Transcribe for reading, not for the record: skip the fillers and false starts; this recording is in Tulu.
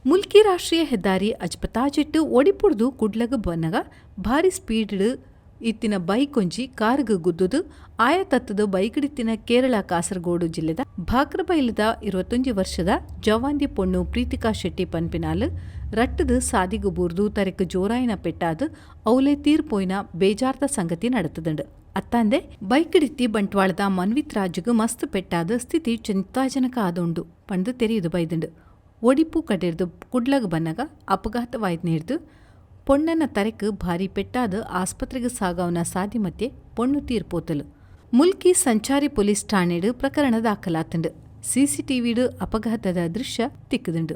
ಮುಲ್ಕಿ ರಾಷ್ಟ್ರೀಯ ಹೆದ್ದಾರಿ ಅಜ್ಪತಾಜೆಟ್ ಒಡಿಪುರ್ದು ಕುಡ್ಲಗ್ ಬನ್ನಗ ಭಾರಿ ಸ್ಪೀಡ್ ಇತ್ತಿನ ಬೈಕ್ ಒಂಜಿ ಕಾರ್ಗ್ ಗುದ್ದುದು ಆಯ ತತ್ತುದು ಬೈಕ್ಡಿತ್ತಿನ ಕೇರಳ ಕಾಸರಗೋಡು ಜಿಲ್ಲೆದ ಭಾಕ್ರಬೈಲ್ದ 21 ವರ್ಷದ ಜವಾಂದಿ ಪೊಣ್ಣು ಪ್ರೀತಿಕಾ ಶೆಟ್ಟಿ ಪನ್ಪಿನಾಲ್ ರಟ್ಟುದು ಸಾದಿಗ್ ಬೂರ್ದು ತರೆಕ್ ಜೋರಾಯಿನ ಪೆಟ್ಟಾದ್ ಅವುಲೇ ತೀರ್ ಪೋಯಿನ ಬೇಜಾರ್ದ ಸಂಗತಿ ನಡತ್ದ್ಂಡ್. ಅತ್ತಾಂದೆ ಬೈಕ್ಡಿತ್ತಿ ಬಂಟ್ವಾಳದ ಮನ್ವಿತ್ ರಾಜ್ಗ್ ಮಸ್ತ್ ಪೆಟ್ಟಾದ್ ಸ್ಥಿತಿ ಚಿಂತಾಜನಕ ಆದುಂಡು ಪಂದ್ ತೆರಿದ್ ಬೈದ್ಂಡ್. ಒಡಿಪು ಕಡೆರ್ದ್ ಕುಡ್ಲಗ್ ಬನ್ನಗ ಅಪಘಾತವಾಯಿನೆರ್ದ್ ಪೊಣ್ಣನ ತರೆಕ್ ಭಾರಿ ಪೆಟ್ಟಾದ್ ಆಸ್ಪತ್ರೆಗ್ ಸಾಗಾವುನ ಸಾದಿ ಮಧ್ಯೆ ಪೊಣ್ಣು ತೀರ್ ಪೋತಲ್. ಮುಲ್ಕಿ ಸಂಚಾರಿ ಪೊಲೀಸ್ ಠಾಣೆಡ್ ಪ್ರಕರಣ ದಾಖಲಾತ್ಂಡ್. ಸಿಸಿಟಿವಿಡ್ ಅಪಘಾತದ ದೃಶ್ಯ ತಿಕ್ಕ್ದ್ಂಡ್.